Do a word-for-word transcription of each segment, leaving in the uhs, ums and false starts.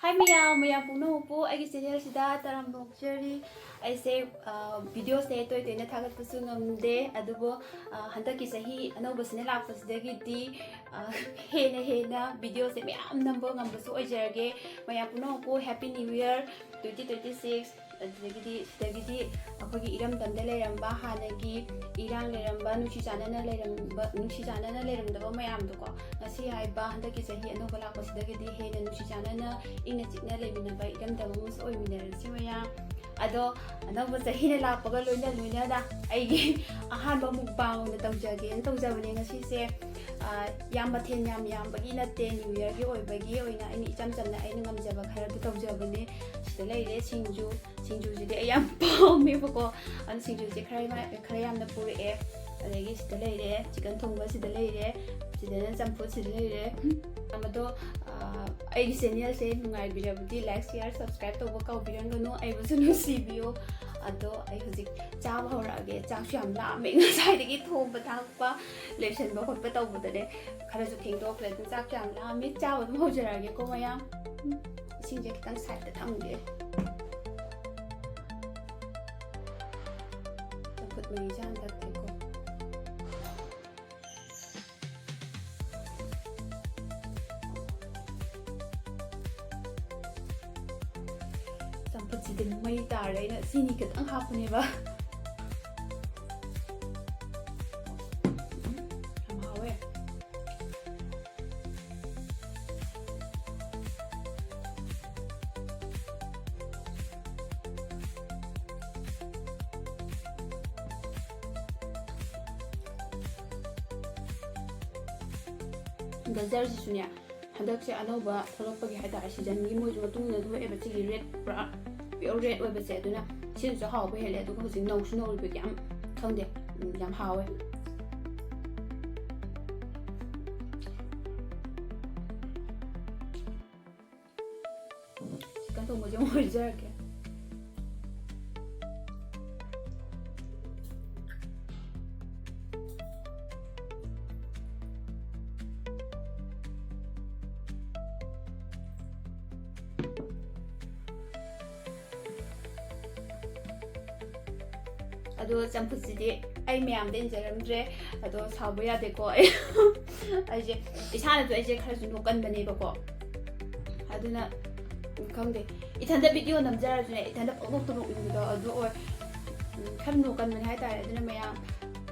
ꯍꯥꯏ ꯃꯌꯥꯝ, ꯃꯌꯥꯝ ꯄꯨꯝꯅꯃꯛꯄꯨ ꯑꯩꯒꯤ ꯆꯦꯅꯦꯜꯁꯤꯗ ꯇꯔꯥꯝꯅ ꯑꯣꯛꯆꯔꯤ꯫ ꯑꯩꯁꯦ, ꯑ, ꯚꯤꯗꯤꯑꯣꯁꯦ ꯇꯣꯏ ꯇꯣꯏꯅ ꯊꯥꯒꯠꯄꯁꯨ ꯉꯝꯗꯦ, ꯑꯗꯨꯕꯨ, ꯑ, ꯍꯟꯗꯛꯀꯤ ꯆꯍꯤ ꯑꯅꯧꯕꯁꯤꯅ ꯂꯥꯛꯄꯁꯤꯗꯒꯤꯗꯤ, ꯑ, ꯍꯦꯟꯅ ꯍꯦꯟꯅ ꯚꯤꯗꯤꯑꯣꯁꯦ ꯃꯌꯥꯝ ꯅꯝꯕ ꯉꯝꯕꯁꯨ ꯑꯣꯏꯖꯔꯒꯦ꯫ ꯃꯌꯥꯝ ꯄꯨꯝꯅꯃꯛꯄꯨ Happy New Year twenty twenty six꯫ ꯑꯗꯨꯗꯒꯤꯗꯤ, ꯁꯤꯗꯒꯤꯗꯤ ꯑꯩꯈꯣꯏꯒꯤ ꯏꯔꯝꯗꯝꯗ ꯂꯩꯔꯝꯕ ꯍꯥꯟꯅꯒꯤ ꯏꯔꯥꯡ ꯂꯩꯔꯝꯕ, ꯅꯨꯡꯁꯤ ꯆꯥꯟꯅꯅ ꯂꯩꯔꯝꯕ, ꯅꯨꯡꯁꯤ ꯆꯥꯟꯅꯅ ꯂꯩꯔꯝꯗꯕ ꯃꯌꯥꯝꯗꯣꯀꯣ, ꯉꯁꯤ ꯍꯥꯏꯕ ꯍꯟꯗꯛꯀꯤ ꯆꯍꯤ ꯑꯅꯧꯕ ꯂꯥꯛꯄꯁꯤꯗꯒꯤꯗꯤ ꯍꯦꯟꯅ ꯅꯨꯡꯁꯤ ꯆꯥꯟꯅꯅ ꯏꯪꯅ ꯆꯤꯛꯅ ꯂꯩꯃꯤꯟꯅꯕ ꯏꯔꯝꯗꯝ ꯑꯃꯁꯨ ꯑꯣꯏꯃꯤꯟꯅꯔꯁꯤ ꯃꯌꯥꯝ꯫ ꯑꯗꯣ ꯑꯅꯧꯕ ꯆꯍꯤꯅ ꯂꯥꯛꯄꯒ ꯂꯣꯏꯅ ꯂꯣꯏꯅꯅ ꯑꯩꯒꯤ ꯑꯍꯥꯟꯕ mukbang ꯑꯣꯏꯅ ꯇꯧꯖꯒꯦꯅ ꯇꯧꯖꯕꯅꯦ ꯉꯁꯤꯁꯦ꯫ ꯑ, ꯌꯥꯝ ꯃꯊꯦꯜ ꯌꯥꯝ ꯌꯥꯝꯕꯒꯤ ꯅꯠꯇꯦ, New Yearꯒꯤ ꯑꯣꯏꯕꯒꯤ ꯑꯣꯏꯅ ꯑꯩꯅ ꯏꯆꯝ ꯆꯝꯅ ꯑꯩꯅ ꯉꯝꯖꯕ ꯈꯔꯗꯨ ꯇꯧꯖꯕꯅꯦ꯫ ꯁꯤꯗ ꯂꯩꯔꯦ ꯁꯤꯡꯖꯨ, ꯁꯤꯡꯖꯨꯁꯤꯗꯤ ꯑꯩ ꯌꯥꯝ ꯄꯥꯝꯃꯦꯕꯀꯣ꯫ ꯑꯗꯨ ꯁꯤꯡꯖꯨꯁꯦ ꯈꯔ ꯌꯥꯝ-, ꯈꯔ ꯌꯥꯝꯅ ꯄꯨꯔꯛꯑꯦ꯫ ꯑꯗꯒꯤ ꯁꯤꯗ ꯂꯩꯔꯦ chicken ꯊꯣꯡꯕ, ꯁꯤꯗ ꯂꯩꯔꯦ, ꯁꯤꯗꯅ ꯆꯝꯐꯨꯠ, ꯁꯤꯗ ꯂꯩꯔꯦ꯫ ꯑꯗꯣ, ꯑ, ꯑꯩꯒꯤ ꯆꯦꯅꯦꯜꯁꯦ ꯅꯨꯡꯉꯥꯏꯕꯤꯔꯕꯗꯤ like, share, subscribe ꯇꯧꯕ ꯀꯥꯎꯕꯤꯔꯝꯒꯅꯨ, ꯑꯩꯕꯨꯁꯨ ꯅꯨꯡꯁꯤꯕꯤꯌꯨ꯫ ꯑꯗꯣ ꯑꯩ ꯍꯧꯖꯤꯛ ꯆꯥꯕ ꯍꯧꯔꯛꯑꯒꯦ꯫ ꯆꯥꯛꯁꯨ ꯌꯥꯝ ꯂꯥꯝꯃꯦ, ꯉꯁꯥꯏꯗꯒꯤ ꯊꯣꯡꯕ ꯊꯥꯛꯄ, ꯂꯣꯏꯁꯟꯕ ꯈꯣꯠꯄ ꯇꯧꯕꯗꯅꯦ ꯈꯔꯁꯨ ꯊꯦꯡꯗꯣꯛꯈ꯭ꯔꯦ꯫ ꯑꯗꯨꯝ ꯆꯥꯛꯁꯨ ꯌꯥꯝ ꯂꯥꯝꯃꯦ, ꯆꯥꯕ ꯑꯗꯨꯝ ꯍꯧꯖꯔꯛꯑꯒꯦꯀꯣ ꯃꯌꯥꯝ꯫ ꯎꯝ, ꯏꯁꯤꯡꯁꯦ ꯈꯤꯇꯪ sideꯇ ꯊꯝꯒꯦ꯫ ꯆꯝꯐꯨꯠ ꯃꯍꯤꯁꯦ ꯍꯥꯟꯅ ꯊꯛꯀꯦꯀꯣ꯫ ꯆꯝꯐꯨꯠꯁꯤꯗꯤ ꯃꯩ ꯇꯥꯔꯦ꯫ ꯑꯩꯅ ꯆꯤꯅꯤ ꯈꯤꯇꯪ ꯍꯥꯞꯄꯅꯦꯕ꯫ ꯎꯝ, ꯌꯥꯝ ꯍꯥꯎꯋꯦ꯫ ꯒꯖꯔꯁꯤꯁꯨꯅꯦ, ꯍꯟꯗꯛꯁꯦ ꯑꯅꯧꯕ ꯊꯣꯛꯂꯛꯄꯒꯤ ꯍꯥꯏꯇꯥꯔꯦ, seasonꯒꯤ ꯃꯣꯏꯁꯨ ꯃꯇꯨꯡ ꯏꯟꯅ ꯊꯣꯛꯂꯛꯑꯦꯕ꯫ ꯁꯤꯒꯤ red, ꯄꯨꯔꯥ pure red ꯑꯣꯏꯕꯁꯦ, ꯑꯗꯨꯅ ꯁꯤꯅꯁꯨ ꯍꯥꯎꯕ ꯍꯦꯜꯂꯦ꯫ ꯑꯗꯨꯒ ꯍꯧꯖꯤꯛ ꯅꯧꯁꯨ ꯅꯧꯔꯤꯕꯒꯤ ꯌꯥꯝ, ꯈꯪꯗꯦ, ꯎꯝ, ꯌꯥꯝ ꯍꯥꯎꯋꯦ꯫ Chicken ꯊꯣꯡꯕꯁꯦ ꯑꯃꯨꯛ ꯍꯩꯖꯔꯛꯀꯦ꯫ ꯑꯗꯣ ꯆꯝꯐꯨꯠꯁꯤꯗꯤ ꯑꯩ ꯃꯌꯥꯝꯗ ꯏꯟꯖꯔꯝꯗ꯭ꯔꯦ꯫ ꯑꯗꯣ ꯁꯥꯎꯕ ꯌꯥꯗꯦꯀꯣ꯫ ꯑꯩ ꯑꯩꯁꯦ ꯏꯁꯥꯅꯁꯨ ꯑꯩꯁꯦ ꯈꯔꯁꯨ ꯅꯣꯛꯀꯟꯕꯅꯦꯕꯀꯣ꯫ ꯑꯗꯨꯅ ꯈꯪꯗꯦ, ꯏꯊꯟꯇ ꯚꯤꯗꯤꯑꯣ ꯅꯝꯖꯔꯁꯨꯅꯦ, ꯏꯊꯟꯇ ꯄꯪꯅꯣꯛꯇ ꯅꯣꯛꯅꯤꯡꯕꯗꯣ ꯑꯗꯨ ꯑꯣꯏ꯫ ꯎꯝ, ꯈꯔ ꯅꯣꯛꯀꯟꯕꯅꯦ ꯍꯥꯏꯇꯥꯔꯦ꯫ ꯑꯗꯨꯅ ꯃꯌꯥꯝ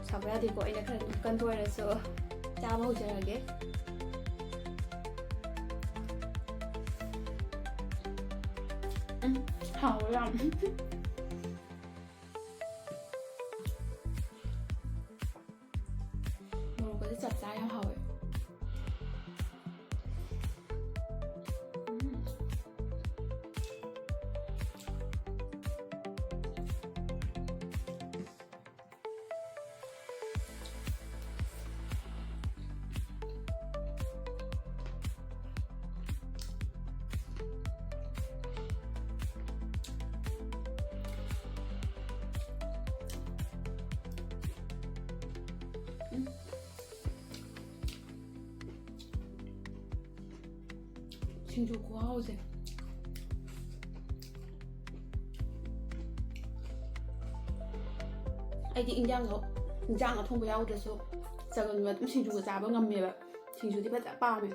ꯁꯥꯎꯕ ꯌꯥꯗꯦꯀꯣ꯫ ꯑꯩꯅ ꯈꯔ ꯅꯣꯛꯀꯟꯕ ꯑꯣꯏꯔꯁꯨ ꯆꯥꯕ ꯍꯧꯖꯔꯒꯦ꯫ ꯎꯝ, ꯍꯥꯎꯋꯦ ꯌꯥꯝ꯫ ꯃꯣꯔꯣꯛꯀꯁꯦ ꯆꯞ ꯆꯥ ꯌꯥꯝ ꯍꯥꯎꯋꯦ꯫ ꯎꯝ꯫ ꯎꯝ꯫ ꯁꯤꯡꯖꯨ ꯈꯨꯍꯥꯎꯁꯦ꯫ ꯑꯩꯗꯤ ꯏꯟꯖꯥꯡꯗꯣ, ꯏꯟꯖꯥꯡ ꯑꯊꯣꯡꯕ ꯌꯥꯎꯗ꯭ꯔꯁꯨ ꯆꯒꯟꯒ ꯑꯗꯨꯝ ꯁꯤꯡꯖꯨꯒ ꯆꯥꯕ ꯉꯝꯃꯦꯕ꯫ ꯁꯤꯡꯖꯨꯗꯤ ꯐꯖ ꯄꯥꯝꯃꯦ꯫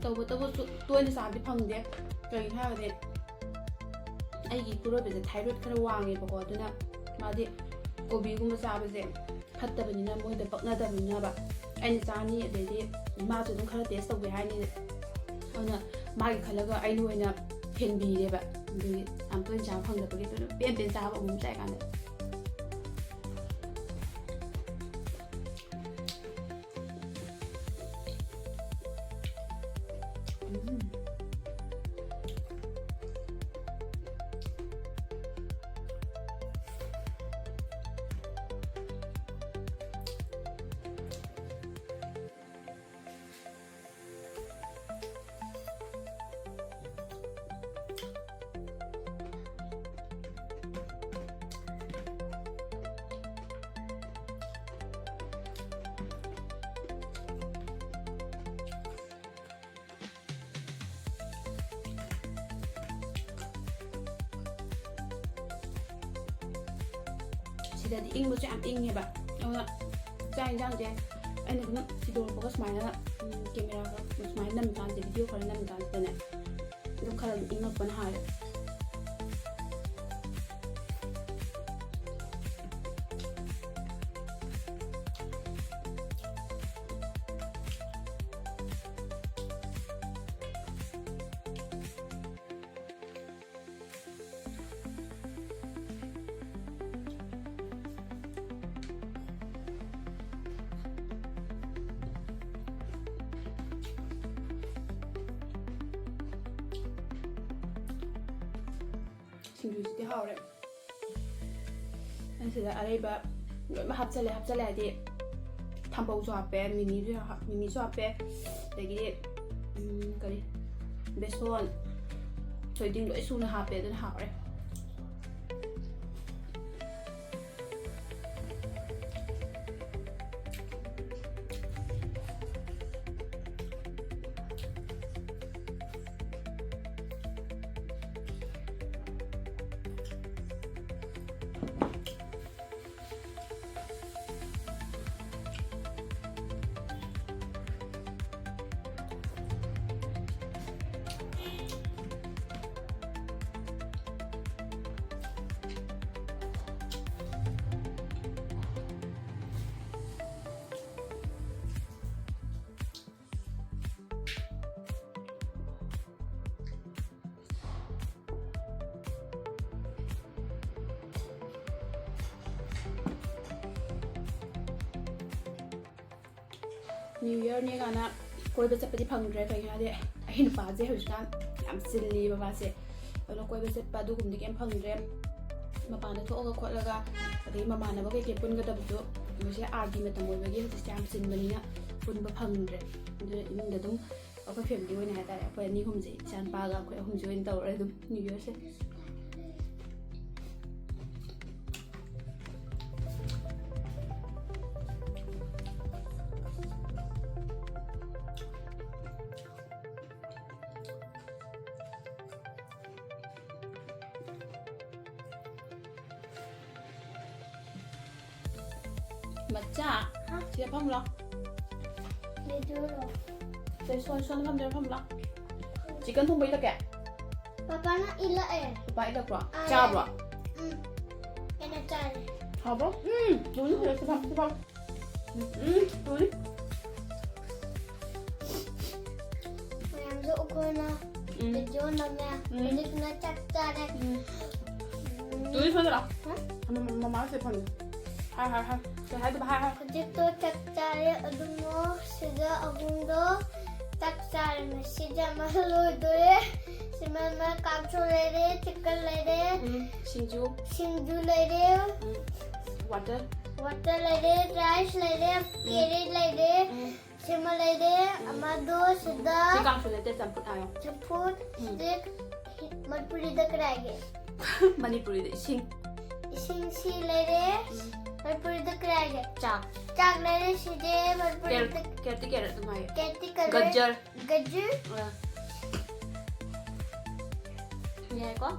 ꯇꯧꯕꯇꯕꯨ ꯇꯣꯏꯅ ꯆꯥꯕꯗꯤ ꯐꯪꯗꯦ꯫ ꯀꯩꯒꯤꯅꯣ ꯍꯥꯏꯔꯒꯗꯤ ꯑꯩꯒꯤ ꯏꯄꯨꯔꯣꯏꯕꯁꯦ ꯊꯥꯏꯔꯣꯏꯗ ꯈꯔ ꯋꯥꯡꯉꯦꯕꯀꯣ, ꯑꯗꯨꯅ ꯃꯥꯗꯤ ꯀꯣꯕꯤꯒꯨꯝꯕ ꯆꯥꯕꯁꯦ ꯐꯠꯇꯕꯅꯤꯅ ꯃꯣꯏꯗ ꯄꯛꯅꯗꯕꯅꯤꯅꯕ ꯑꯩꯅ ꯆꯥꯅꯤ, ꯑꯗꯩꯗꯤ ꯃꯥꯁꯨ ꯑꯗꯨꯝ ꯈꯔ ꯇꯦꯁ ꯇꯧꯒꯦ ꯍꯥꯏꯅꯤ꯫ ꯑꯗꯨꯅ ꯃꯥꯒꯤ ꯈꯜꯂꯒ ꯑꯩꯅ ꯑꯣꯏꯅ ꯍꯦꯟꯕꯤꯔꯦꯕ꯫ ꯑꯗꯨꯒꯤ ꯌꯥꯝ ꯇꯣꯏꯅ ꯆꯥꯕ ꯐꯪꯗꯕꯒꯤ ꯑꯗꯨꯝ ꯄꯦꯟ ꯄꯦꯟ ꯆꯥꯕ ꯑꯃꯨꯛ ꯆꯥꯏꯀꯥꯟꯗ꯫ ꯎꯝ꯫ ꯁꯤꯗꯗꯤ ꯏꯪꯕꯁꯨ ꯌꯥꯝ ꯏꯪꯉꯦꯕ꯫ ꯑꯗꯨꯅ ꯆꯥꯛ ꯌꯦꯟꯁꯥꯡꯁꯦ ꯑꯩꯅ ꯑꯗꯨꯝ ꯊꯤꯗꯣꯔꯛꯄꯒ ꯁꯨꯃꯥꯏꯅ, ꯎꯝ, camera ꯈꯔ ꯁꯨꯃꯥꯏꯅ ꯅꯝꯃꯤꯀꯥꯟꯁꯤꯗ, video ꯈꯔ ꯅꯝꯃꯤꯀꯥꯟꯁꯤꯗꯅꯦ, ꯑꯗꯨꯝ ꯈꯔ ꯑꯗꯨꯝ ꯏꯪꯉꯛꯄꯅ ꯍꯥꯜꯂꯦ꯫ ꯁꯤꯡꯖꯨꯁꯤꯗꯤ ꯍꯥꯎꯔꯦ꯫ ꯑꯩꯅ ꯁꯤꯗ ꯑꯔꯩꯕ ꯂꯣꯏꯅꯃꯛ ꯍꯥꯞꯆꯜꯂꯦ꯫ ꯍꯥꯞꯆꯜꯂꯦ ꯍꯥꯏꯗꯤ ꯊꯝꯕꯧꯁꯨ ꯍꯥꯞꯄꯦ, ꯃꯤꯃꯤꯁꯨ ꯍꯥꯞ-, ꯃꯤꯃꯤꯁꯨ ꯍꯥꯞꯄꯦ, ꯑꯗꯒꯤ, ꯎꯝ, ꯀꯔꯤ, ꯕꯦꯁꯣꯟ, ꯊꯣꯏꯗꯤꯡ ꯂꯣꯏ ꯁꯨꯅ ꯍꯥꯞꯄꯦ꯫ ꯑꯗꯨꯅ ꯍꯥꯎꯔꯦ꯫ New Yearꯅꯦ ꯀꯥꯏꯅ ꯀꯣꯏꯕ ꯆꯠꯄꯗꯤ ꯐꯪꯗ꯭ꯔꯦ꯫ ꯀꯩꯒꯤꯅꯣ ꯍꯥꯏꯗꯤ ꯑꯩ ꯅꯨꯄꯥꯁꯦ ꯍꯧꯖꯤꯛꯀꯥꯟ ꯌꯥꯝ ꯆꯤꯜꯂꯤꯕ ꯃꯥꯁꯦ꯫ ꯑꯗꯨꯅ ꯀꯣꯏꯕ ꯆꯠꯄ ꯑꯗꯨꯒꯨꯝꯕꯗꯤ ꯀꯩꯝ ꯐꯪꯗ꯭ꯔꯦ꯫ ꯃꯄꯥꯟꯗ ꯊꯣꯛꯑꯒ ꯈꯣꯠꯂꯒ, ꯑꯗꯒꯤ ꯃꯃꯥꯟꯅꯕ ꯀꯩꯀꯩ ꯄꯨꯟꯒꯗꯕꯁꯨ ꯍꯧꯖꯤꯛꯁꯦ R D ꯃꯇꯝ ꯑꯣꯏꯕꯒꯤ ꯍꯧꯖꯤꯛꯁꯦ ꯌꯥꯝ ꯆꯤꯟꯕꯅꯤꯅ ꯄꯨꯟꯕ ꯐꯪꯗ꯭ꯔꯦ꯫ ꯑꯗꯨꯅ ꯏꯃꯨꯡꯗ ꯑꯗꯨꯝ ꯑꯩꯈꯣꯏ family ꯑꯣꯏꯅ ꯍꯥꯏꯇꯥꯔꯦ, ꯑꯩꯈꯣꯏ ꯑꯅꯤ ꯑꯍꯨꯝꯁꯦ, ꯏꯆꯥ ꯅꯨꯄꯥꯒ ꯑꯩꯈꯣꯏ ꯑꯍꯨꯝꯁꯦ ꯑꯣꯏꯅ ꯇꯧꯔꯦ ꯑꯗꯨꯝ New Yearꯁꯦ꯫ ꯃꯆꯥ, ꯍꯥ? ꯁꯤꯗ ꯐꯝꯂꯣ꯫ ꯂꯩꯗꯣꯏꯔꯣ? ꯁꯤꯗ ꯁꯣꯟ ꯁꯣꯟ ꯐꯝꯗꯣꯏꯔꯣ? ꯐꯝꯂꯣ꯫ ꯆꯤꯛꯀꯟ ꯊꯣꯡꯕ ꯏꯜꯂꯛꯀꯦ? ꯄꯄꯥꯅ ꯏꯜꯂꯛꯑꯦ꯫ ꯄꯄꯥ ꯏꯜꯂꯛꯄ꯭ꯔꯣ? ꯑꯥ, ꯆꯥꯕ꯭ꯔꯣ? ꯎꯝ꯫ ꯑꯩꯅ ꯆꯥꯔꯦ꯫ ꯍꯥꯎꯕ꯭ꯔꯣ? ꯎꯝ, ꯇꯨꯅꯤ, ꯁꯤꯗ ꯁꯤ ꯐꯝ, ꯁꯤ ꯐꯝ꯫ ꯎꯝ, ꯇꯨꯅꯤ꯫ ꯃꯌꯥꯝꯁꯨ ꯑꯩꯈꯣꯏꯅ ꯎꯝ꯫ ꯚꯤꯗꯤꯑꯣ ꯅꯝꯃꯦ꯫ ꯎꯝ꯫ ꯍꯧꯖꯤꯛꯅ ꯆꯥꯛ ꯆꯥꯔꯦ꯫ ꯎꯝ꯫ ꯎꯝ꯫ ꯇꯨꯅꯤ, ꯁꯣꯝꯗ ꯂꯥꯎ꯫ ꯍꯥ? ꯃꯃꯥ, ꯃꯃꯥꯁꯦ ꯐꯝꯃꯤ꯫ ꯍꯥꯏ, ꯍꯥꯏ, ꯍꯥꯏ꯫ ꯀꯩ ꯍꯥꯏꯗꯣꯏꯕ? ꯍꯥꯏ, ꯍꯥꯏ꯫ ꯍꯧꯖꯤꯛꯇꯣ ꯆꯥꯛ ꯆꯥꯔꯦ꯫ ꯑꯗꯨꯃꯣ ꯁꯤꯗ ꯑꯍꯨꯝꯗꯣ ꯆꯥꯛ ꯆꯥꯔꯦ꯫ ꯉꯁꯤꯗꯤ ꯑꯃ ꯂꯣꯏꯗꯣꯔꯦ꯫ ꯁꯤꯃ ꯀꯥꯡꯁꯣꯏ ꯂꯩꯔꯦ, ꯆꯤꯛꯀꯟ ꯂꯩꯔꯦ, ꯎꯝ, ꯁꯤꯡꯖꯨ꯫ ꯁꯤꯡꯖꯨ ꯂꯩꯔꯦ, ꯎꯝ, ꯋꯥꯇꯔ꯫ ꯋꯥꯇꯔ ꯂꯩꯔꯦ, ꯔꯥꯏꯁ ꯂꯩꯔꯦ, ꯀꯦꯔꯦꯠ ꯂꯩꯔꯦ꯫ ꯎꯝ꯫ ꯁꯤꯃ ꯂꯩꯔꯦ꯫ ꯎꯝ꯫ ꯑꯃꯗꯣ ꯁꯤꯗ ꯁꯤ ꯀꯥꯡꯁꯣꯏ ꯅꯠꯇꯦ, ꯆꯝꯐꯨꯠ ꯍꯥꯏꯌꯣ꯫ ꯆꯝꯐꯨꯠ꯫ ꯎꯝ꯫ ꯁꯤꯗ ꯃꯅꯤꯄꯨꯔꯤꯗ ꯀꯔꯤ ꯍꯥꯏꯒꯦ? ꯃꯅꯤꯄꯨꯔꯤꯗ ꯏꯁꯤꯡ꯫ ꯏꯁꯤꯡ ꯁꯤ ꯂꯩꯔꯦ꯫ ꯎꯝ꯫ ꯃꯅꯤꯄꯨꯔꯤꯗ ꯀꯔꯤ ꯍꯥꯏꯒꯦ? ꯆꯥꯛ꯫ ꯆꯥꯛ ꯂꯩꯔꯦ꯫ ꯁꯤꯗꯤ ꯃꯅꯤꯄꯨꯔꯤꯗ ꯀꯦꯔꯠ, ꯀꯦꯔꯠꯇꯤ ꯀꯦꯔꯠ ꯑꯗꯨꯝ ꯍꯥꯏꯌꯣ꯫ ꯀꯦꯔꯠꯇꯤ ꯀꯦꯔꯠ꯫ ꯒꯖꯔ꯫ ꯒꯖꯔ꯫ ꯑ꯫ ꯌꯥꯏꯀꯣ?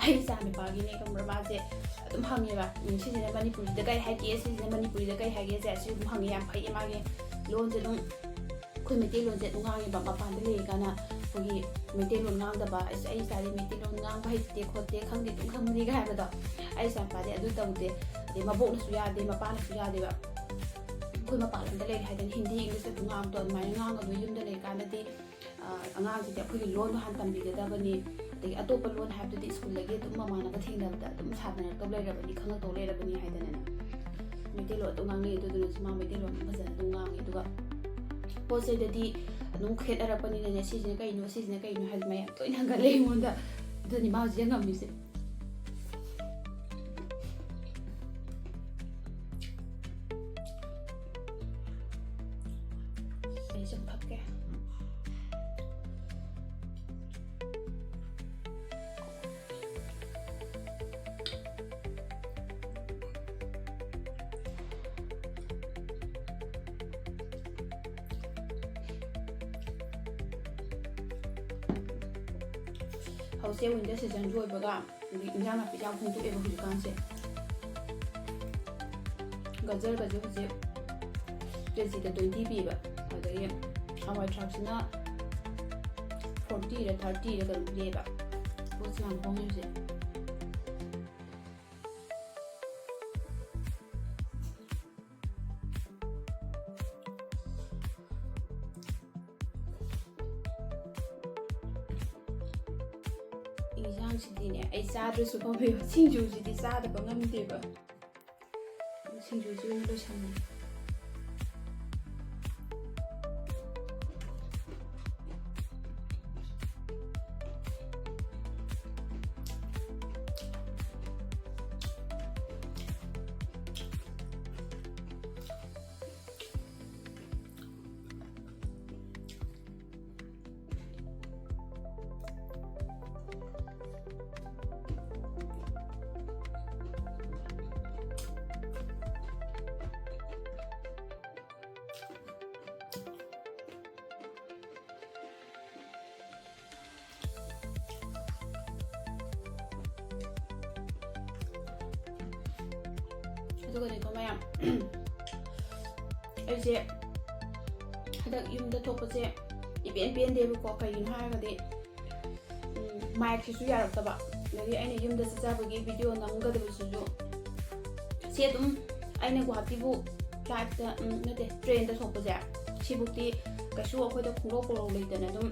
ꯑꯩ ꯏꯆꯥ ꯅꯨꯄꯥꯒꯤꯅꯦ, ꯈꯪꯕ꯭ꯔꯥ, ꯃꯥꯁꯦ ꯑꯗꯨꯝ ꯍꯪꯉꯦꯕ, "ꯎꯝ, ꯁꯤꯁꯤꯅ ꯃꯅꯤꯄꯨꯔꯤꯗ ꯀꯩ ꯍꯥꯏꯒꯦ? ꯁꯤꯁꯤꯅ ꯃꯅꯤꯄꯨꯔꯤꯗ ꯀꯩ ꯍꯥꯏꯒꯦ?" ꯁꯦ ꯑꯁꯤ ꯑꯗꯨꯝ ꯍꯪꯉꯦ, ꯌꯥꯝ ꯐꯩꯌꯦ ꯃꯥꯒꯤ ꯂꯣꯟꯁꯦ ꯑꯗꯨꯝ꯫ ꯑꯩꯈꯣꯏ ꯃꯩꯇꯩꯂꯣꯟꯁꯦ ꯑꯗꯨꯝ ꯉꯥꯡꯉꯦꯕ, ꯃꯄꯥꯟꯗ ꯂꯩꯔꯤꯀꯥꯟꯗ ꯑꯩꯈꯣꯏꯒꯤ ꯃꯩꯇꯩꯂꯣꯟ ꯉꯥꯡꯗꯕ, "ꯑꯁ, ꯑꯩ ꯏꯆꯥꯗꯤ ꯃꯩꯇꯩꯂꯣꯟ ꯉꯥꯡꯕ ꯍꯩꯇꯦ ꯈꯣꯠꯇꯦ, ꯈꯪꯗꯦ, ꯑꯗꯨꯝ ꯈꯪꯕꯅꯤꯒ" ꯍꯥꯏꯕꯗꯣ꯫ ꯑꯩ ꯏꯆꯥ ꯅꯨꯄꯥꯗꯤ ꯑꯗꯨ ꯇꯧꯗꯦ, ꯑꯗꯩ ꯃꯕꯣꯛꯅꯁꯨ ꯌꯥꯗꯦ, ꯃꯄꯥꯅꯁꯨ ꯌꯥꯗꯦꯕ꯫ ꯑꯩꯈꯣꯏ ꯃꯄꯥꯟ ꯂꯝꯗ ꯂꯩꯔꯦ ꯍꯥꯏꯗꯅ ꯍꯤꯟꯗꯤ, ꯏꯪꯂꯤꯁ ꯑꯗꯨꯝ ꯉꯥꯡꯕꯗꯣ ꯑꯗꯨꯃꯥꯏꯅ ꯉꯥꯡꯒꯅꯨ꯫ ꯌꯨꯝꯗ ꯂꯩꯔꯀꯥꯟꯗꯗꯤ, ꯑ, ꯑꯉꯥꯡꯁꯤꯡꯁꯦ ꯑꯩꯈꯣꯏꯒꯤ ꯂꯣꯟꯗꯣ ꯍꯥꯟꯅ ꯇꯝꯕꯤꯒꯗꯕꯅꯤ꯫ ꯑꯗꯒꯤ ꯑꯇꯣꯞꯄ ꯂꯣꯟ ꯍꯥꯏꯕꯗꯨꯗꯤ ꯁ꯭ꯀꯨꯜꯗꯒꯤ ꯑꯗꯨꯝ ꯃꯃꯥꯟꯅꯕ ꯊꯦꯡꯅꯕꯗ ꯑꯗꯨꯝ ꯁꯥꯟꯅꯔꯛꯇꯧ ꯂꯩꯔꯕꯅꯤ, ꯈꯪꯉꯛꯇꯧ ꯂꯩꯔꯕꯅꯤ ꯍꯥꯏꯗꯅꯅꯦ꯫ ꯃꯩꯇꯩꯂꯣꯟ ꯑꯗꯨꯝ ꯉꯥꯡꯅꯩ, ꯑꯗꯨꯗꯨꯅꯁꯨ ꯃꯥ ꯃꯩꯇꯩꯂꯣꯟ ꯐꯖꯅ ꯑꯗꯨꯝ ꯉꯥꯡꯉꯤ꯫ ꯑꯗꯨꯒ ꯄꯣꯠ ꯆꯩꯗꯗꯤ ꯑꯗꯨꯝ ꯈꯦꯠꯅꯔꯛꯄꯅꯤꯅꯅꯦ, ꯁꯤꯁꯤꯅ ꯀꯩꯅꯣ, ꯁꯤꯁꯤꯅ ꯀꯩꯅꯣ ꯍꯥꯏꯗꯤ ꯃꯌꯥꯝ ꯇꯣꯏꯅ ꯍꯪꯒꯠꯂꯦ ꯑꯩꯉꯣꯟꯗ꯫ ꯑꯗꯨꯅꯤ ꯃꯥ ꯍꯧꯖꯤꯛ ꯌꯥꯝ ꯉꯝꯃꯤꯁꯦ꯫ ꯑꯩ ꯁꯨꯝ ꯐꯛꯀꯦ꯫ ꯍꯧꯖꯤꯛ ꯋꯤꯟꯇꯔ ꯁꯤꯖꯟꯁꯨ ꯑꯣꯏꯕꯒ, ꯑꯗꯒꯤ ꯏꯟꯖꯥꯡ ꯅꯥꯄꯤ ꯌꯥꯝ ꯍꯣꯡꯗꯣꯛꯑꯦꯕ ꯍꯧꯖꯤꯛꯀꯥꯟꯁꯦ꯫ ꯒꯖꯔꯒꯁꯦ ꯍꯧꯖꯤꯛ ꯀꯦ ꯖꯤꯗ ꯇ꯭ꯋꯦꯟꯇꯤ ꯄꯤꯕ, ꯑꯗꯒꯤ ꯍꯋꯥꯏ ꯊ꯭ꯔꯥꯛꯁꯤꯅ ꯐꯣꯔꯇꯤꯔ ꯊꯥꯔꯇꯤꯔ ꯀꯩꯅꯣ ꯄꯤꯌꯦꯕ꯫ ꯄꯣꯠꯁꯦ ꯌꯥꯝ ꯍꯣꯡꯉꯦ ꯍꯧꯖꯤꯛ꯫ ꯏꯟꯁꯥꯡꯁꯤꯗꯤꯅꯦ, ꯑꯩ ꯆꯥꯗ꯭ꯔꯁꯨ ꯐꯝꯃꯦꯕ, ꯁꯤꯡꯖꯨꯁꯤꯗꯤ ꯆꯥꯗꯕ ꯉꯝꯗꯦꯕ꯫ ꯁꯤꯡꯖꯨꯁꯤ ꯑꯣꯏꯅ ꯂꯣꯏꯁꯜꯂꯦ꯫ ꯑꯗꯨꯒꯅꯦꯀꯣ ꯃꯌꯥꯝ, ꯑꯩꯁꯦ ꯍꯟꯗꯛ ꯌꯨꯝꯗ ꯊꯣꯛꯄꯁꯦ ꯏꯄꯦꯟ ꯄꯦꯟꯗꯦꯕꯀꯣ꯫ ꯀꯩꯒꯤꯅꯣ ꯍꯥꯏꯔꯒꯗꯤ, ꯎꯝ, ꯃꯥꯏꯛꯁꯤꯁꯨ ꯌꯥꯔꯛꯇꯕ, ꯑꯗꯒꯤ ꯑꯩꯅ ꯌꯨꯝꯗ ꯆꯠꯆꯕꯒꯤ ꯚꯤꯗꯤꯑꯣ ꯅꯝꯒꯗꯕꯁꯤꯁꯨ, ꯁꯤ ꯑꯗꯨꯝ ꯑꯩꯅ ꯒꯨꯍꯥꯇꯤꯕꯨ ꯐ꯭ꯂꯥꯏꯠꯇ, ꯎꯝ, ꯅꯠꯇꯦ, ꯇ꯭ꯔꯦꯟꯗ ꯊꯣꯛꯄꯁꯦ, ꯁꯤꯕꯨꯛꯇꯤ ꯀꯩꯁꯨ ꯑꯩꯈꯣꯏꯗ ꯈꯣꯡꯒ꯭ꯔꯧ ꯄꯣꯔꯧ ꯂꯩꯇꯅ ꯑꯗꯨꯝ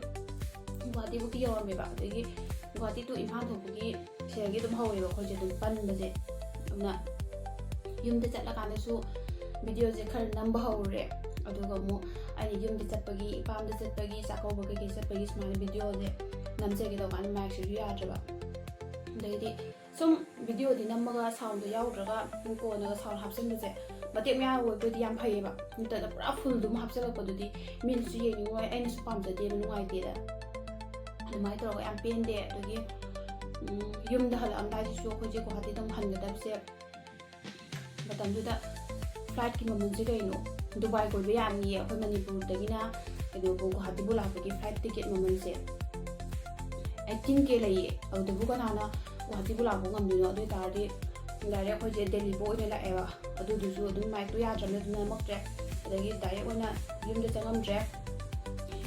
ꯒꯨꯍꯥꯇꯤꯕꯨꯛꯇꯤ ꯌꯧꯔꯝꯃꯦꯕ꯫ ꯑꯗꯒꯤ ꯒꯨꯍꯥꯇꯤ to ꯏꯝꯐꯥꯜ ꯊꯣꯛꯄꯒꯤ ꯁꯤꯗꯒꯤ ꯑꯗꯨꯝ ꯍꯧꯋꯦꯕ ꯑꯩꯈꯣꯏꯁꯦ ꯑꯗꯨꯝ ꯄꯟꯕꯁꯦ꯫ ꯑꯗꯨꯅ ꯌꯨꯝꯗ ꯆꯠꯂꯀꯥꯟꯗꯁꯨ ꯚꯤꯗꯤꯑꯣꯁꯦ ꯈꯔ ꯅꯝꯕ ꯍꯧꯔꯦ꯫ ꯑꯗꯨꯒ ꯑꯃꯨꯛ ꯑꯩꯅ ꯌꯨꯝꯗ ꯆꯠꯄꯒꯤ, ꯏꯄꯥꯝꯗ ꯆꯠꯄꯒꯤ, ꯆꯥꯛꯀꯧꯕ ꯀꯩꯀꯩ ꯆꯠꯄꯒꯤ ꯁꯨꯃꯥꯏꯅ ꯚꯤꯗꯤꯑꯣꯁꯦ ꯅꯝꯖꯒꯦ ꯇꯧꯀꯥꯟꯗ ꯃꯥꯏꯛꯁꯤꯁꯨ ꯌꯥꯗ꯭ꯔꯕ꯫ ꯑꯗꯩꯗꯤ ꯁꯨꯝ ꯚꯤꯗꯤꯑꯣꯗꯤ ꯅꯝꯃꯒ ꯁꯥꯎꯟꯗꯣ ꯌꯥꯎꯗ꯭ꯔꯒ ꯀꯣꯟꯅꯒ ꯁꯥꯎꯟ ꯍꯥꯞꯆꯤꯟꯕꯁꯦ ꯃꯇꯦꯛ ꯃꯌꯥ ꯑꯣꯏꯕꯗꯤ ꯌꯥꯝ ꯐꯩꯌꯦꯕ꯫ ꯅꯠꯇ꯭ꯔꯒ ꯄꯨꯔꯥ ꯐꯨꯜꯗꯨ ꯑꯃ ꯍꯥꯞꯆꯤꯜꯂꯛꯄꯗꯨꯗꯤ ꯃꯤꯅꯁꯨ ꯌꯦꯡꯅꯤꯡꯉꯣꯏ, ꯑꯩꯅꯁꯨ ꯄꯥꯝꯖꯗꯦꯕ, ꯅꯨꯡꯉꯥꯏꯇꯦꯗ꯫ ꯑꯗꯨꯃꯥꯏꯅ ꯇꯧꯔꯒ ꯌꯥꯝ ꯄꯦꯟꯗꯦ꯫ ꯑꯗꯒꯤ, ꯎꯝ, ꯌꯨꯝꯗ ꯍꯜꯂꯛꯑꯝꯗꯥꯏꯁꯤꯁꯨ ꯑꯩꯈꯣꯏꯁꯦ ꯒꯨꯍꯥꯇꯤꯗ ꯑꯃꯨꯛ ꯍꯟꯒꯗꯕꯁꯦ, ꯃꯇꯝꯗꯨꯗ ꯐ꯭ꯂꯥꯏꯠꯀꯤ ꯃꯃꯜꯁꯦ ꯀꯩꯅꯣ, ꯗꯨꯕꯥꯏ ꯀꯣꯏꯕ ꯌꯥꯅꯤꯌꯦ ꯑꯩꯈꯣꯏ ꯃꯅꯤꯄꯨꯔꯗꯒꯤꯅ ꯀꯩꯅꯣꯕꯨ, ꯒꯨꯍꯥꯇꯤꯕꯨ ꯂꯥꯛꯄꯒꯤ ꯐ꯭ꯂꯥꯏꯠ ꯇꯤꯀꯦꯠ ꯃꯃꯜꯁꯦ ꯑꯩꯠꯇꯤꯟ ꯀꯦ ꯂꯩꯌꯦ꯫ ꯑꯗꯨꯗꯕꯨ ꯀꯅꯥꯅ ꯒꯨꯍꯥꯇꯤꯕꯨ ꯂꯥꯛꯄ ꯉꯝꯗꯣꯏꯅꯣ? ꯑꯗꯨ ꯑꯣꯏ ꯇꯥꯔꯗꯤ ꯗꯥꯏꯔꯦꯛ ꯑꯩꯈꯣꯏꯁꯦ ꯗꯦꯜꯂꯤꯐꯥꯎ ꯑꯣꯏꯅ ꯂꯥꯛꯑꯦꯕ꯫ ꯑꯗꯨꯗꯨꯁꯨ ꯑꯗꯨꯝ ꯃꯥꯏꯛꯇꯣ ꯌꯥꯗ꯭ꯔꯕꯅꯤꯅ ꯑꯗꯨꯝ ꯅꯝꯃꯛꯇ꯭ꯔꯦ꯫ ꯑꯗꯒꯤ ꯗꯥꯏꯔꯦꯛ ꯑꯣꯏꯅ ꯌꯨꯝꯗ ꯆꯪꯉꯝꯗ꯭ꯔꯦ꯫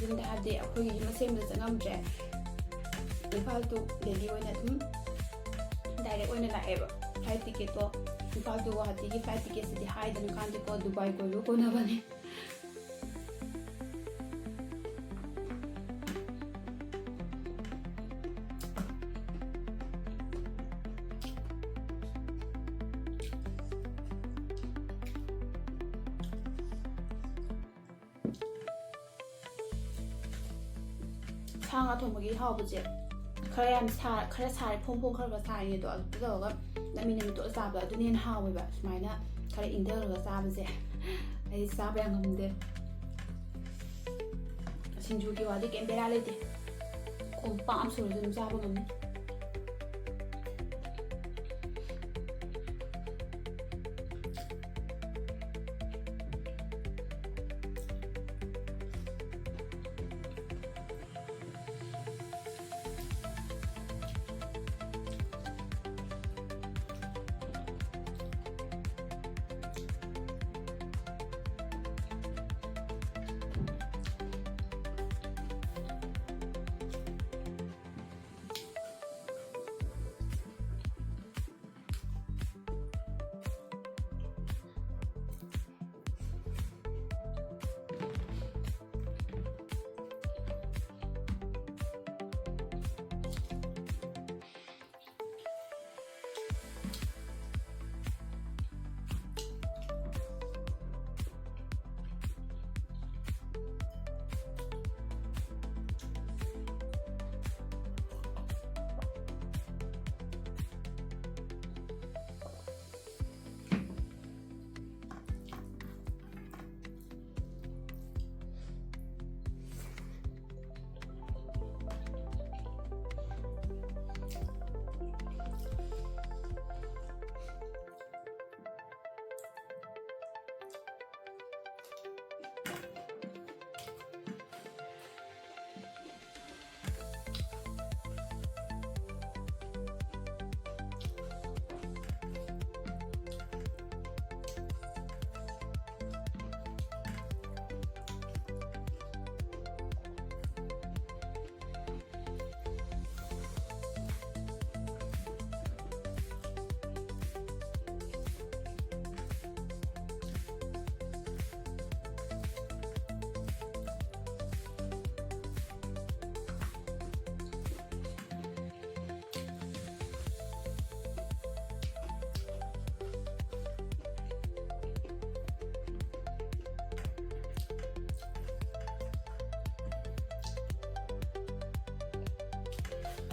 ꯌꯨꯝꯗ ꯍꯥꯏꯕꯗꯤ ꯑꯩꯈꯣꯏꯒꯤ ꯌꯨꯝ ꯑꯁꯦꯡꯕꯗ ꯆꯪꯉꯝꯗ꯭ꯔꯦ꯫ ꯏꯝꯐꯥꯜ to ꯗꯦꯜꯂꯤ ꯑꯣꯏꯅ ꯑꯗꯨꯝ ꯗꯥꯏꯔꯦꯛ ꯑꯣꯏꯅ ꯂꯥꯛꯑꯦꯕ꯫ ꯐ꯭ꯂꯥꯏꯠ ꯇꯤꯀꯦꯠꯇꯣ, ꯏꯝꯐꯥꯜ to ꯒꯨꯋꯥꯍꯥꯇꯤꯒꯤ ꯐ꯭ꯂꯥꯏꯠ ꯇꯤꯀꯦꯠꯁꯤꯗꯤ ꯍꯥꯏꯗꯅ ꯀꯥꯟꯗꯦꯀꯣ, ꯗꯨꯕꯥꯏ ꯀꯣꯏꯕ ꯀꯣꯟꯅꯕꯅꯤ꯫ ꯁꯥ ꯉꯥ ꯊꯣꯡꯕꯒꯤ ꯍꯥꯎꯕꯁꯦ, ꯈꯔ ꯌꯥꯝ ꯁꯥ-, ꯈꯔ ꯁꯥꯔꯦ, ꯐꯣꯡ ꯐꯣꯡ ꯈꯔ ꯈꯔ ꯁꯥꯔꯤꯉꯩꯗꯣ, ꯑꯗꯨ ꯇꯧꯔꯒ ꯅꯝꯃꯤ ꯅꯝꯃꯤ ꯇꯣꯠꯂ ꯆꯥꯕꯗꯣ, ꯑꯗꯨꯅ ꯍꯦꯟꯅ ꯍꯥꯎꯋꯦꯕ꯫ ꯁꯨꯃꯥꯏꯅ ꯈꯔ ꯏꯪꯊꯔꯒ ꯆꯥꯕꯁꯦ ꯑꯩ ꯆꯥꯕ ꯌꯥꯝ ꯉꯝꯗꯦ꯫ ꯁꯤꯡꯖꯨꯒꯤ ꯋꯥꯗꯤ ꯀꯩꯝ ꯕꯦꯔꯥ ꯂꯩꯇꯦ, ꯀꯣꯝꯄꯥꯛ ꯑꯃ ꯁꯨꯔꯁꯨ ꯑꯗꯨꯝ ꯆꯥꯕ ꯉꯝꯅꯤ꯫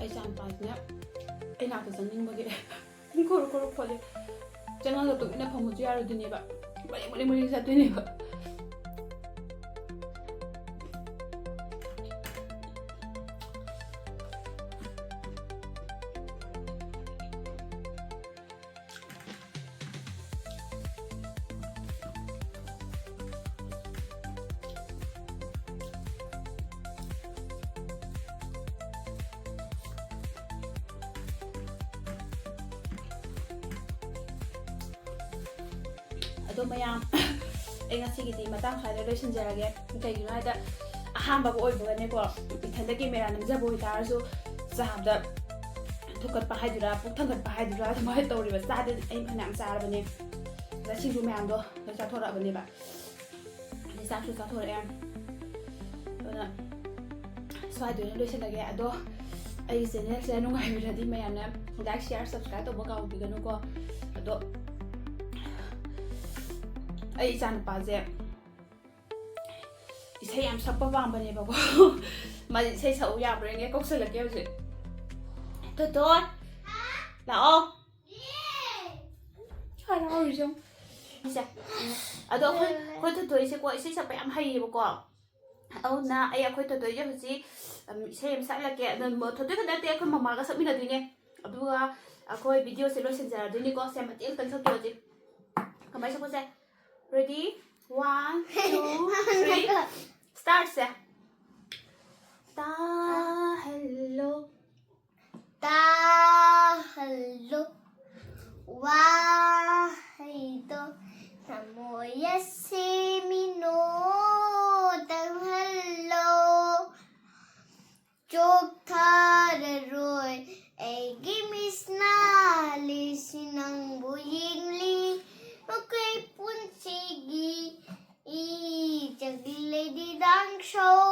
ꯑꯩ ꯏꯆꯥꯅꯨꯄꯥꯁꯤꯅ ꯑꯩ ꯅꯥꯛꯇ ꯆꯪꯅꯤꯡꯕꯒꯤ ꯀꯣꯔꯣ ꯀꯣꯔꯣ ꯈꯣꯠꯂꯤ꯫ ꯆꯪꯉꯒ ꯇꯨꯃꯤꯟꯅ ꯐꯝꯕꯁꯨ ꯌꯥꯔꯣꯏꯗꯣꯏꯅꯦꯕ, ꯃꯔꯦꯡ ꯃꯔꯦꯡ ꯃꯔꯦꯡ ꯆꯠꯇꯣꯏꯅꯦꯕ꯫ ꯑꯗꯣ ꯃꯌꯥꯝ, ꯑꯩ ꯉꯁꯤꯒꯤꯗꯤ ꯃꯇꯥꯡ ꯁ꯭ꯋꯥꯏꯗ ꯂꯣꯏꯁꯤꯟꯖꯔꯒꯦ꯫ ꯀꯩꯒꯤꯅꯣ ꯍꯥꯏꯗ, ꯑꯍꯥꯟꯕꯒ ꯑꯣꯏꯕꯒꯅꯦꯀꯣ, ꯏꯊꯟꯗ ꯀꯦꯃꯦꯔꯥ ꯅꯝꯖꯕ ꯑꯣꯏꯇꯥꯔꯁꯨ ꯆꯥꯕꯗ ꯊꯨꯀꯠꯄ ꯍꯥꯏꯗꯨꯔꯥ, ꯄꯨꯛ ꯊꯥꯡꯒꯠꯄ ꯍꯥꯏꯗꯨꯔꯥ, ꯑꯗꯨꯃꯥꯏꯅ ꯇꯧꯔꯤꯕ꯫ ꯆꯥꯗꯤ ꯑꯩ ꯐꯅꯌꯥꯝ ꯆꯥꯔꯕꯅꯦ꯫ ꯑꯗ ꯁꯤꯡꯖꯨ ꯃꯌꯥꯝꯗꯣ ꯂꯣꯏ ꯆꯥꯊꯣꯔꯛꯑꯕꯅꯦꯕ꯫ ꯑꯗꯩ ꯆꯥꯛꯁꯨ ꯆꯥꯊꯣꯔꯛꯑꯦ꯫ ꯑꯗꯨꯅ ꯁ꯭ꯋꯥꯏꯗ ꯑꯣꯏꯅ ꯂꯣꯏꯁꯤꯜꯂꯒꯦ꯫ ꯑꯗꯣ ꯑꯩꯒꯤ ꯆꯦꯅꯦꯜꯁꯦ ꯅꯨꯡꯉꯥꯏꯕꯤꯔꯗꯤ ꯃꯌꯥꯝꯅ like, share, subscribe ꯇꯧꯕ ꯀꯥꯎꯕꯤꯒꯅꯨꯀꯣ꯫ ꯑꯗꯣ ꯑꯩ ꯏꯆꯥꯅꯨꯄꯥꯁꯦ ꯏꯁꯩ ꯌꯥꯝ ꯁꯛꯄ ꯄꯥꯝꯕꯅꯦꯕꯀꯣ꯫ ꯃꯥꯁꯦ ꯏꯁꯩ ꯁꯛꯎ ꯌꯥꯕ꯭ꯔꯥ ꯌꯦꯡꯒꯦ, ꯀꯧꯁꯜꯂꯛꯀꯦ ꯍꯧꯖꯤꯛ꯫ ꯊꯣꯏꯊꯣꯏ, ꯂꯥꯛꯑꯣ꯫ ꯍꯔꯥꯎꯔꯤꯁꯦ ꯌꯦꯡꯉꯨ꯫ ꯁꯦ, ꯑꯗꯣ ꯑꯩꯈꯣꯏ, ꯑꯩꯈꯣꯏ ꯊꯣꯏꯊꯣꯏꯁꯦꯀꯣ, ꯏꯁꯩ ꯁꯛꯄ ꯌꯥꯝ ꯍꯩꯌꯦꯕꯀꯣ꯫ ꯑꯗꯨꯅ ꯑꯩ ꯑꯩꯈꯣꯏ ꯊꯣꯏꯊꯣꯏꯁꯦ ꯍꯧꯖꯤꯛ, ꯎꯝ, ꯏꯁꯩ ꯑꯃ ꯁꯛꯍꯜꯂꯛꯀꯦ꯫ ꯑꯗꯣ ꯃ-, ꯊꯣꯏꯊꯣꯏ ꯈꯛꯇ ꯅꯠꯇꯦ, ꯑꯩꯈꯣꯏ ꯃꯃꯥꯒ ꯁꯛꯃꯤꯟꯅꯗꯣꯏꯅꯦ꯫ ꯑꯗꯨꯒ ꯑꯩꯈꯣꯏ videoꯁꯦ ꯂꯣꯏꯁꯤꯟꯖꯔꯗꯣꯏꯅꯤꯀꯣ꯫ ꯁꯦ, ꯃꯇꯦꯛ ꯑꯃꯇꯪ ꯁꯛꯇꯣꯛꯑꯁꯤ꯫ ꯀꯃꯥꯏꯅ ꯁꯛꯄꯁꯦ? Ready? One, two, three, startꯁꯦ꯫ ꯇꯥꯍꯜꯂꯣ꯫ ꯇꯥꯍꯜꯂꯣ ꯋꯥꯍꯩꯗꯣ, ꯊꯃꯣꯏ ꯑꯁꯤ ꯃꯤꯅꯣ ꯇꯪꯍꯜꯂꯣ꯫ ꯆꯣꯛꯊꯔꯔꯣꯏ ꯑꯩꯒꯤ ꯃꯤꯠꯁꯅ ꯂꯤꯁꯤ ꯅꯪꯕꯨ ꯌꯦꯡꯂꯤ, ꯃꯈꯣꯏ ꯄꯨꯟꯁꯤꯒꯤ ꯏ ꯆꯪꯂꯦꯗꯤ ꯗꯥꯡꯁꯧ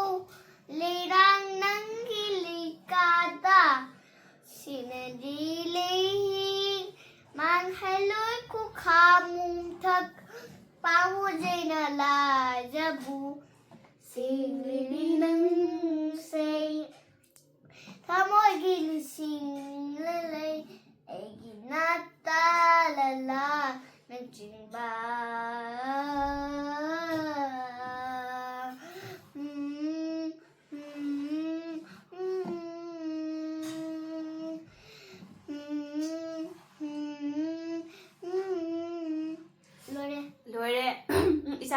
ꯂꯩꯔꯥꯡ ꯅꯪꯒꯤ ꯂꯩꯀꯥꯗ ꯁꯤꯅꯔꯤ ꯂꯩꯍꯤꯡ ꯃꯥꯡꯍꯜꯂꯣꯏ ꯈꯨꯈꯥ ꯃꯨꯝꯊꯛ ꯄꯥꯎꯖꯩꯅ ꯂꯥꯖꯕꯨ ꯁꯤꯡꯂꯤꯕꯤ ꯅꯪꯁꯦ ꯊꯃꯣꯏꯒꯤ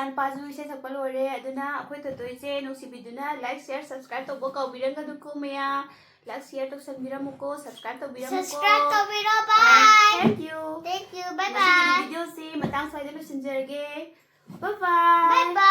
ꯏꯆꯥꯅꯨꯄꯥꯁꯨ ꯏꯁꯩ ꯁꯛꯄ ꯂꯣꯏꯔꯦ꯫ ꯑꯗꯨꯅ ꯑꯩꯈꯣꯏ ꯊꯣꯏꯊꯣꯏꯁꯦ ꯅꯨꯡꯁꯤꯕꯤꯗꯨꯅ like, share, subscribe ꯇꯧꯕ ꯀꯥꯎꯕꯤꯔꯝꯒꯅꯨꯀꯣ ꯃꯌꯥꯝ꯫ Like, share ꯇꯧꯁꯟꯕꯤꯔꯝꯃꯨꯀꯣ, subscribe ꯇꯧꯕꯤꯔꯝꯃꯨꯀꯣ꯫ Subscribe ꯇꯧꯕꯤꯔꯣ, ꯑ, bye. Thank you. Thank you, bye ꯉꯁꯤꯒꯤ bye. videoꯁꯤ ꯃꯇꯥꯡ ꯁ꯭ꯋꯥꯏꯗ ꯂꯣꯏꯁꯤꯟꯖꯔꯒꯦ꯫ Bye bye. Bye bye.